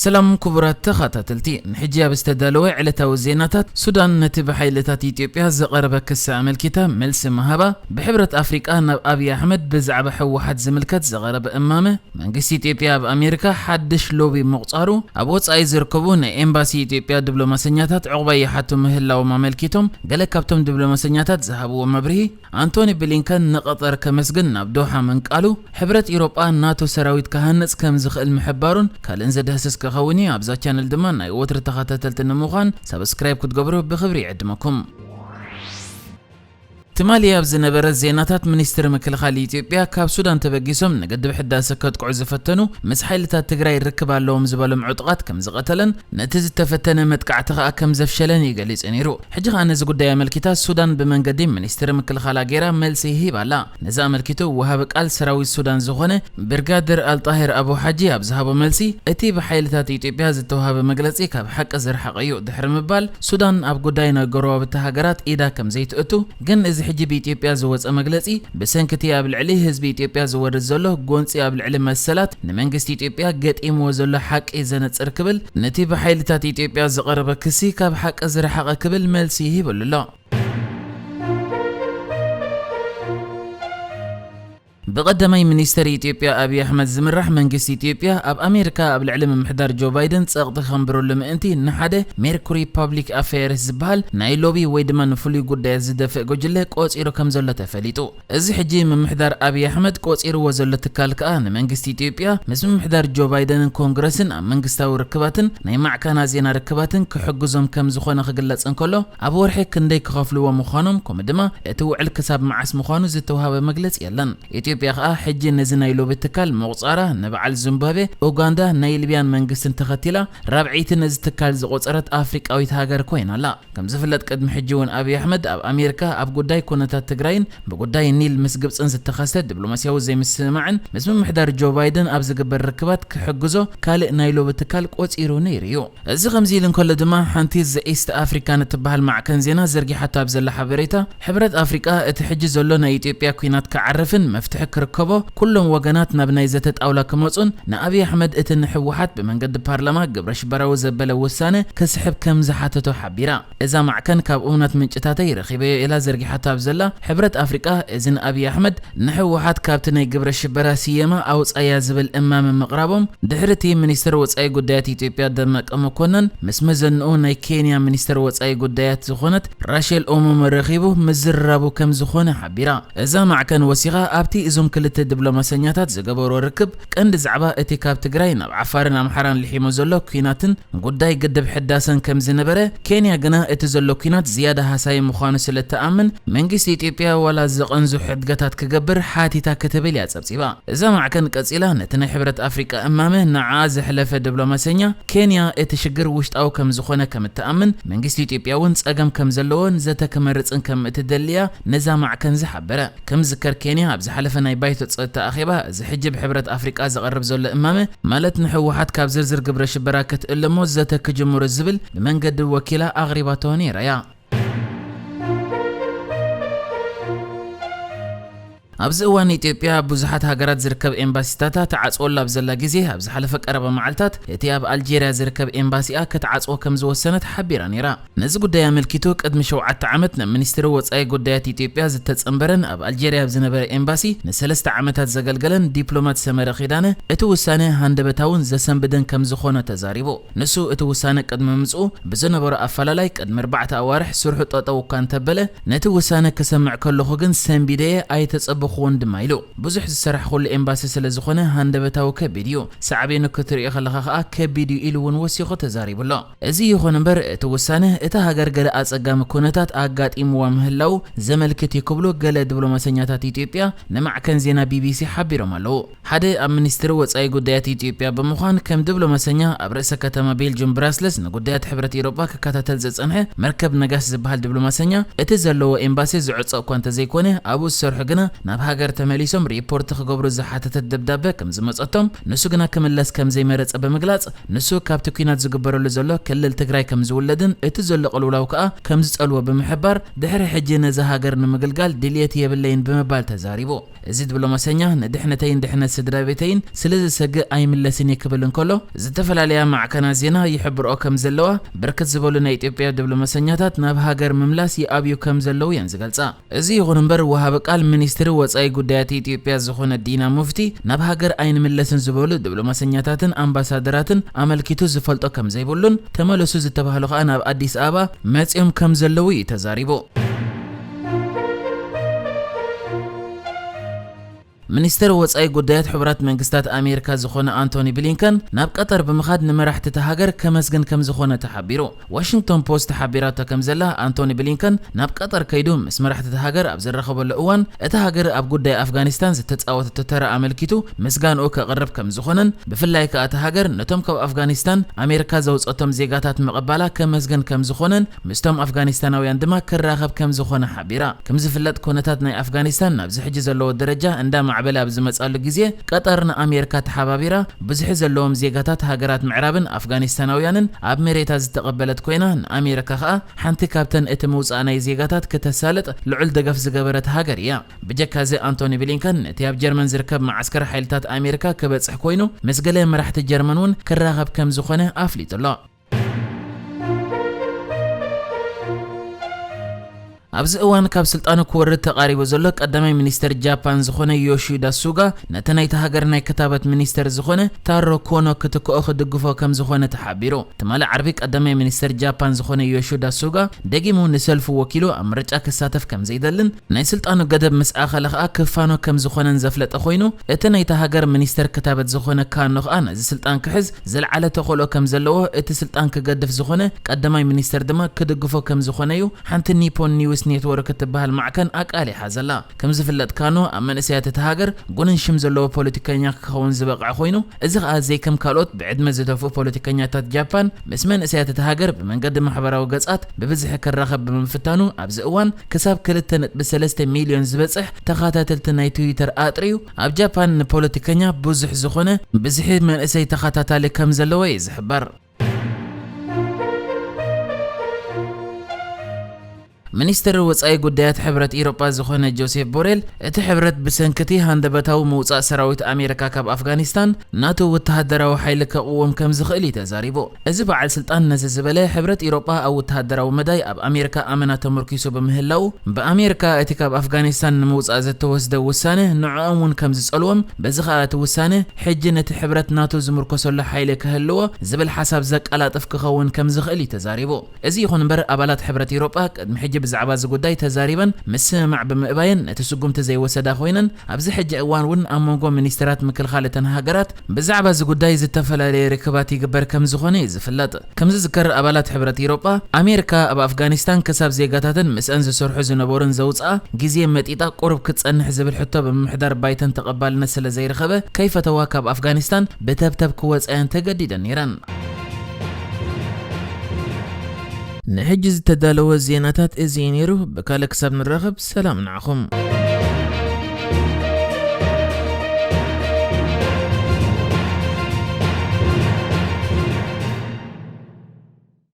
ሰላም ክቡራት ተኸታተልቲ፣ ንሕጂ ኣብ ዝተዳለወ ዕለታዊ ዜናታት፣ ሱዳን ነቲ ብሓይልታት ኢትዮጵያ ዝቐረበ ክሲ ኣመልኪታ መልሲ ምሃባ፣ ብሕብረት ኣፍሪቃ ናብ ኣብይ ኣሕመድ ብዛዕባ ህወሓት ዝምልከት ዝቐረበ እማመ፣ መንግስቲ ኢትዮጵያ ኣብ ኣሜሪካ ሓድሽ ሎቢ ምቑጻሩ፣ ኣብ ወጻኢ ዝርከቡ ናይ ኤምባሲ ኢትዮጵያ ዲፕሎማሰኛታት ዕቑባ ይሓቱ ምህላዎም ኣመልኪቶም፣ ገለ ካብቶም ዲፕሎማሰኛታት ዝሃብዎ መብርሂ፣ ኣንቶኒ ብሊንከን ንቐጠር ከመስግን ናብ ዶሓ ምንቃሉ፣ ሕብረት ኢሮጳ ናቶ ሰራዊት ክሃንጽ ከም ዝኽእል ምሕባሩን ካልእን ዘድህስስ ክኸውን እዩ። ኣብዛ ቻነል ድማ ናይ ወትሪ ተኸታተልቲ ንምዃን ሳብስክራይብ ክትገብሩ ብኽብሪ ይዕድመኩም። ትማሊ ኣብ ዝነበረ ዜናታት፣ ሚኒስትሪ ምክልኻል ኢትዮጵያ ካብ ሱዳን ተበጊሶም ንግድብ ሕዳሰ ከጥቅዑ ዝፈተኑ ምስ ሓይልታት ትግራይ ርክብ ኣለዎም ዝበሎም ዕጡቓት ከም ዝቐተለን ነቲ ዝተፈተነ መጥቃዕቲ ከኣ ከም ዘፍሸለን እዩ ገሊጹ ነይሩ። ሕጂ ከኣ ነዚ ጉዳይ ኣመልኪታ ሱዳን ብመንገዲ ሚኒስትሪ ምክልኻላ ገይራ መልሲ ሂባ ኣላ። ነዚ ኣመልኪቱ ወሃቢ ቃል ሰራዊት ሱዳን ዝኾነ ብርጋደር ኣልጣሂር ኣቡ ሓጂ ኣብ ዝሃቦ መልሲ፣ እቲ ብሓይልታት ኢትዮጵያ ዝተዋሃበ መግለጺ ካብ ሓቂ ዝረሓቐ እዩ ድሕሪ ምባል፣ ሱዳን ኣብ ጉዳይ ናይ ጎረባብቲ ሃገራት ኢዳ ከም ዘይትእቱ፣ ግን እዚ ሕጂ ብኢትዮጵያ ዝወጸ መግለጺ ብሰንኪ እቲ ኣብ ልዕሊ ህዝቢ ኢትዮጵያ ዝወርድ ዘሎ ጎንጺ ኣብ ልዕሊ መሰላት ንመንግስቲ ኢትዮጵያ ገጢምዎ ዘሎ ሓቂ ዘነጽር ክብል፣ ነቲ ብሓይልታት ኢትዮጵያ ዝቐረበ ክሲ ካብ ሓቂ ዝረሓቐ ክብል መልሲ ሂብሉ ኣሎ። ብቐዳማይ ሚኒስተር ኢትዮጵያ ኣብይ ኣሕመድ ዝምራሕ መንግስቲ ኢትዮጵያ ኣብ ኣሜሪካ ኣብ ልዕሊ ምምሕዳር ጆ ባይደን ጸቕጢ ከንብረሉ ምእንቲ ንሓደ ሜርኩሪ ፓብሊክ ኣፌርስ ዝበሃል ናይ ሎቢ ወይ ድማ ንፍሉይ ጉዳያት ዝደፍእ ጉጅለ ቆጺሩ ከም ዘሎ ተፈሊጡ። እዚ ሕጂ ምምሕዳር ኣብይ ኣሕመድ ቆጺርዎ ዘሎ ትካል ከኣ ንመንግስቲ ኢትዮጵያ ምስ ምምሕዳር ጆ ባይደንን ኮንግረስን ኣብ መንግስታዊ ርክባትን ናይ ማዕከና ዜና ርክባትን ክሕግዞም ከም ዝኾነ ክግለጽ እንከሎ፣ ኣብ ወርሒ ክንደይ ክኸፍልዎ ምዃኖም ከምኡ ድማ እቲ ውዕል ክሳብ መዓስ ምዃኑ ዝተዋህበ መግለጺ የለን። ኢትዮጵያ ከኣ ሕጂ ነዚ ናይ ሎቢ ትካል ምቑጻራ ንበዓል ዚምባብዌ፣ ኡጋንዳ፣ ናይ ሊብያን መንግስትን ተኸቲላ ራብዐይቲ ነዚ ትካል ዝቖጸረት ኣፍሪቃዊት ሃገር ኮይና ኣላ። ከም ዝፍለጥ ቅድሚ ሕጂ እውን ኣብይ ኣሕመድ ኣብ ኣሜሪካ ኣብ ጉዳይ ኩነታት ትግራይን ብጉዳይ ኒል ምስ ግብጽን ዝተኸስተ ዲፕሎማስያዊ ዘይምስምማዕን ምስ ምምሕዳር ጆ ባይደን ኣብ ዝግበር ርክባት ክሕግዞ ካልእ ናይ ሎቢ ትካል ቆጺሩ ነይሩ እዩ። እዚ ከምዚ ኢሉ እንከሎ ድማ ሓንቲ ዘ ኢስት ኣፍሪካን እትበሃል ማዕከን ዜና ዘርጊሓቶ ኣብ ዘላ ሓበሬታ፣ ሕብረት ኣፍሪቃ እቲ ሕጂ ዘሎ ናይ ኢትዮጵያ ኲናት ክዓርፍን መፍትሒ ክርከቦ ኩሎም ወገናት ናብ ናይ ዘተ ጣውላ ክመጹን ንኣብይ ኣሕመድ እቲ ንህወሓት ብመንገዲ ፓርላማ ግብረ ሽበራዊ ዘበለ ውሳነ ክስሕብ ከም ዝሓተቶ ሓቢራ። እዛ ማዕከን ካብ እሙናት ምንጭታተይ ረኺበዮ ኢላ ዘርጊሓቶ ኣብ ዘላ፣ ሕብረት ኣፍሪቃ እዚ ንኣብይ ኣሕመድ ንህወሓት ካብቲ ናይ ግብረ ሽበራ ስየማ ኣውጻያ ዝብል እማመ ምቕራቦም፣ ድሕሪ እቲ ሚኒስትር ወጻኢ ጉዳያት ኢትዮጵያ ደመቀ መኮነን ምስ መዘንኡ ናይ ኬንያ ሚኒስትር ወጻኢ ጉዳያት ዝኾነት ራሸል ኦሞመ ረኺቡ ምዝርራቡ ከም ዝኾነ ሓቢራ። እዛ ማዕከን ወሲኻ፣ ኣብቲ እዞም ክልተ ዲፕሎማሰኛታት ዝገበሮ ርክብ፣ ቀንዲ ዛዕባ እቲ ካብ ትግራይ ናብ ዓፋርን ኣምሓራን ልሒሙ ዘሎ ኲናትን ጉዳይ ግድብ ሕዳሰን ከም ዝነበረ፣ ኬንያ ግና እቲ ዘሎ ኲናት ዝያዳ ሃሳዪ ምዃኑ ስለ እትኣምን፣ መንግስቲ ኢትዮጵያ ዋላ ዝቐንዙ ሕድገታት ክገብር ሓቲታ ክትብል እያ ጸብጺባ። እዛ ማዕከን ቀጺላ፣ ነቲ ናይ ሕብረት ኣፍሪቃ እማመ ንዓኣ ዘሕለፈ ዲፕሎማሰኛ፣ ኬንያ እቲ ሽግር ውሽጣዊ ከም ዝኾነ ከም እትኣምን፣ መንግስቲ ኢትዮጵያ እውን ጸገም ከም ዘለዎን ዘተ ክመርጽን ከም እትደሊ እያ ነዛ ማዕከን ዝሓበረ። ከም ዝዝከር፣ ኬንያ ኣብ ዝሓለፈ ናይ ባይቶ ጸጥታ ኣኼባ፣ እዚ ሕጂ ብሕብረት ኣፍሪቃ ዝቐርብ ዘሎ እማመ፣ ማለት ንህወሓት ካብ ዝርዝር ግብረ ሽበራ ክትእለ እሞ ዘተ ክጅምሩ ዝብል ብመንገዲ ወኪላ ኣቕሪባቶ ነይራ እያ። ኣብዚ እዋን ኢትዮጵያ ኣብ ብዙሓት ሃገራት ዝርከብ ኤምባሲታታ ትዓጽወሉ ኣብ ዘላ ግዜ፣ ኣብ ዝሓለፈ ቀረባ መዓልታት እቲ ኣብ ኣልጄርያ ዝርከብ ኤምባሲኣ ክትዓጽዎ ከም ዝወሰነት ሓቢራ ነይራ። ነዚ ጉዳይ ኣመልኪቱ ቅድሚ ሸውዓተ ዓመት ናብ ሚኒስትሪ ወጻኢ ጉዳያት ኢትዮጵያ ዝተጸንበረን ኣብ ኣልጄርያ ኣብ ዝነበረ ኤምባሲ ንሰለስተ ዓመታት ዘገልገለን ዲፕሎማት ሰመረ ኪዳነ፣ እቲ ውሳነ ሃንደበታውን ዘሰንብድን ከም ዝኾነ ተዛሪቡ። ንሱ እቲ ውሳነ ቅድሚ ምምጽኡ ብዝነበሮ ኣፈላላይ ቅድሚ ኣርባዕተ ኣዋርሕ ስርሑ ጠጠው እኳ እንተበለ፣ ነቲ ውሳነ ክሰምዕ ከለኹ ግን ሰንቢደየ ኣይተጸበኹዎን ድማ ኢሉ። ብዙሕ ዝሰራሕኹሉ ኤምባሲ ስለ ዝኾነ ሃንደበታዊ ከቢድ እዩ። ሳዕቤኑ ክትርእዮ ከለኻ ከኣ ከቢድ እዩ ኢሉ እውን ወሲኹ ተዛሪቡ ኣሎ። እዚ ይኹን እምበር እቲ ውሳነ እታ ሃገር ገለ ኣጸጋሚ ኩነታት ኣጋጢምዋ ምህላው ዘመልክት እዩ ክብሉ ገለ ዲፕሎማሰኛታት ኢትዮጵያ ንማዕከን ዜና ቢቢሲ ሓቢሮም ኣለዉ። ሓደ ኣብ ሚኒስትሪ ወጻኢ ጉዳያት ኢትዮጵያ ብምዃን ከም ዲፕሎማሰኛ ኣብ ርእሰ ከተማ ቤልጅም ብራስለስ ንጉዳያት ሕብረት ኤውሮጳ ክከታተል ዝጸንሐ መርከብ ነጋሽ ዝበሃል ዲፕሎማሰኛ፣ እቲ ዘለዎ ኤምባሲ ዝዕጾ እኳ እንተዘይኮነ ኣብኡ ዝሰርሑ ግና ናብ ሃገር ተመሊሶም ሪፖርት ክገብሩ ዝሓተተት ደብዳበ ከም ዝመጸቶም፣ ንሱ ግና ክምለስ ከም ዘይመረጸ ብምግላጽ፣ ንሱ ካብቲ ኲናት ዝግበረሉ ዘሎ ክልል ትግራይ ከም ዝውለድን እቲ ዘሎ ቅልውላው ከኣ ከም ዝጸልዎ ብምሕባር፣ ድሕሪ ሕጂ ነዛ ሃገር ንምግልጋል ድልየት የብለይን ብምባል ተዛሪቡ። እዚ ዲፕሎማሰኛ ንድሕነተይን ድሕነት ስድራ ቤተይን ስለ ዘሰግእ ኣይምለስን እየ ክብል እንከሎ፣ ዝተፈላለያ ማዕከናት ዜና ይሕብርኦ ከም ዘለዋ፣ ብርክት ዝበሉ ናይ ኢትዮጵያ ዲፕሎማሰኛታት ናብ ሃገር ምምላስ ይኣብዩ ከም ዘለዉ እየን ዝገልጻ። እዚ ይኹን እምበር፣ ወሃቢ ቃል ሚኒስትሪ ወጻኢ ጉዳያት ኢትዮጵያ ዝኾነ ዲና ሙፍቲ፣ ናብ ሃገር ኣይንምለስን ዝበሉ ዲፕሎማሰኛታትን ኣምባሳደራትን ኣመልኪቱ ዝፈልጦ ከም ዘይብሉን፣ ተመለሱ ዝተባህሉ ከኣ ናብ ኣዲስ ኣበባ መጺኦም ከም ዘለዉ እዩ ተዛሪቡ። ሚኒስትር ወጻኢ ጉዳያት ሕቡራት መንግስታት ኣሜሪካ ዝኾነ ኣንቶኒ ብሊንከን ናብ ቀጠር ብምኻድ ንመራሕቲ እታ ሃገር ከመስግን ከም ዝኾነ ተሓቢሩ። ዋሽንግቶን ፖስት ሓቢራቶ ከም ዘላ፣ ኣንቶኒ ብሊንከን ናብ ቀጠር ከይዱ ምስ መራሕቲ እታ ሃገር ኣብ ዝራኸበሉ እዋን፣ እታ ሃገር ኣብ ጉዳይ ኣፍጋኒስታን ዝተጻወተቶ ተራ ኣመልኪቱ ምስጋንኡ ከቕርብ ከም ዝኾነን፣ ብፍላይ ከኣ እታ ሃገር ነቶም ካብ ኣፍጋኒስታን ኣሜሪካ ዘውጸቶም ዜጋታት ምቕባላ ከመስግን ከም ዝኾነን፣ ምስቶም ኣፍጋኒስታናውያን ድማ ክራኸብ ከም ዝኾነ ሓቢራ። ከም ዝፍለጥ፣ ኩነታት ናይ ኣፍጋኒስታን ናብዚ ሕጂ ዘለዎ ደረጃ እንዳማዕበለ ኣብ ዝመጻሉ ግዜ፣ ቀጠር ንኣሜሪካ ተሓባቢራ ብዙሒ ዘለዎም ዜጋታት ሃገራት ምዕራብን ኣፍጋኒስታናውያንን ኣብ መሬታ ዝተቐበለት ኮይና፣ ንኣሜሪካ ከኣ ሓንቲ ካብተን እቲ ምውጻእ ናይ ዜጋታት ክተሳልጥ ልዑል ደገፍ ዝገበረት ሃገር እያ። ብጀካዚ፣ ኣንቶኒ ብሊንከን ነቲ ኣብ ጀርመን ዝርከብ መዓስከር ሓይልታት ኣሜሪካ ክበጽሕ ኮይኑ፣ ምስ ገለ መራሕቲ ጀርመን እውን ክራኸብ ከም ዝኾነ ኣፍሊጡ ኣሎ። ኣብዚ እዋን ካብ ስልጣኑ ክወርድ ተቓሪቡ ዘሎ ቀዳማይ ሚኒስተር ጃፓን ዝኾነ ዮሺዳ ሱጋ፣ ነቲ ናይታ ሃገር ናይ ክታበት ሚኒስተር ዝኾነ ታሮ ኮኖ ክትክኦ ክድግፎ ከም ዝኾነ ተሓቢሩ። ትማሊ ዓርቢ ቀዳማይ ሚኒስተር ጃፓን ዝኾነ ዮሺዳ ሱጋ ደጊሙ ንሰልፉ ወኪሉ ኣብ ምርጫ ክሳተፍ ከም ዘይደልን፣ ናይ ስልጣኑ ገደብ ምስ ኣኸለ ከኣ ክፋኖ ከም ዝኾነን ዘፍለጠ ኮይኑ፣ እቲ ናይታ ሃገር ሚኒስተር ክታበት ዝኾነ ካኖ ከኣ ነዚ ስልጣን ክሕዝ ዝለዓለ ተኽእሎ ከም ዘለዎ፣ እቲ ስልጣን ክገድፍ ዝኾነ ቀዳማይ ሚኒስተር ድማ ክድግፎ ከም ዝኾነ እዩ ሓንቲ ኒፖን ኒውስ ኔትወርክ እትበሃል ማዕከን ኣቃሊሓ ዘላ። ከም ዝፍለጥ፣ ካኖ ኣብ መንእሰያት እታ ሃገር ጉንን ሽም ዘለዎ ፖለቲከኛ ክኸውን ዝበቕዐ ኮይኑ፣ እዚ ከኣ ዘይከም ካልኦት ብዕድመ ዝተፍኡ ፖለቲከኛታት ጃፓን፣ ምስ መንእሰያት እታ ሃገር ብመንገዲ ማሕበራዊ ገጻት ብብዝሒ ክራኸብ ብምፍታኑ፣ ኣብዚ እዋን ክሳብ ክልተ ነጥቢ ሰለስተ ሚልዮን ዝበጽሕ ተኸታተልቲ ናይ ትዊተር ኣጥርዩ፣ ኣብ ጃፓን ንፖለቲከኛ ብዙሕ ዝኾነ ብዝሒ መንእሰይ ተኸታታሊ ከም ዘለዎ እዩ ዝሕበር። ሚኒስትር ወጻኢ ጉዳያት ሕብረት ኢሮጳ ዝኾነ ጆሴፍ ቦሬል፣ እቲ ሕብረት ብሰንክቲ ሃንደበታዊ ምውጻእ ሰራዊት ኣሜሪካ ካብ ኣፍጋኒስታን፣ ናቶ ወተሃደራዊ ሓይሊ ከቕውም ከም ዝኽእል እዩ ተዛሪቡ። እዚ በዓል ስልጣን ነዚ ዝበለ፣ ሕብረት ኢሮጳ ኣብ ወተሃደራዊ መዳይ ኣብ ኣሜሪካ ኣመና ተመርኪሱ ብምህላው፣ ብኣሜሪካ እቲ ካብ ኣፍጋኒስታን ንምውጻእ ዝተወስደ ውሳነ ንዕኦም እውን ከም ዝጸልዎም፣ በዚ ከኣ እቲ ውሳነ ሕጂ ነቲ ሕብረት ናቶ ዝምርኮሰሉ ሓይሊ ክህልዎ ዝብል ሓሳብ ዘቀላጥፍ ክኸውን ከም ዝኽእል እዩ ተዛሪቡ። እዚ ይኹን እምበር፣ ኣባላት ሕብረት ኢሮጳ ቅድሚ ሕጂ ብዛዕባ እዚ ጉዳይ ተዛሪበን ምስምማዕ ብምእባየን ነቲ ስጉምቲ ዘይወሰዳ ኮይነን፣ ኣብዚ ሕጂ እዋን እውን ኣብ መንጎ ሚኒስትራት ምክልኻል እተን ሃገራት ብዛዕባ እዚ ጉዳይ ዝተፈላለየ ርክባት ይግበር ከም ዝኾነ እዩ ዝፍለጥ። ከም ዝዝከር፣ ኣባላት ሕብረት ኢሮጳ፣ ኣሜሪካ ኣብ ኣፍጋኒስታን ክሳብ ዜጋታትን ምስአን ዝሰርሑ ዝነበሩን ዘውፅኣ ግዜ መጢጣ ቁሩብ ክትጸንሕ ዝብል ሕቶ ብምምሕዳር ባይተን ተቐባልነት ስለ ዘይረኸበ፣ ከይፈተዋ ካብ ኣፍጋኒስታን ብተብተብ ክወጻ እየን ተገዲደን ነይረን። ንሕጂ ዝተዳለወ ዜናታት እዚ እዩ ነይሩ። ብካልእ ክሳብ ንራኸብ፣ ሰላም ንዓኹም።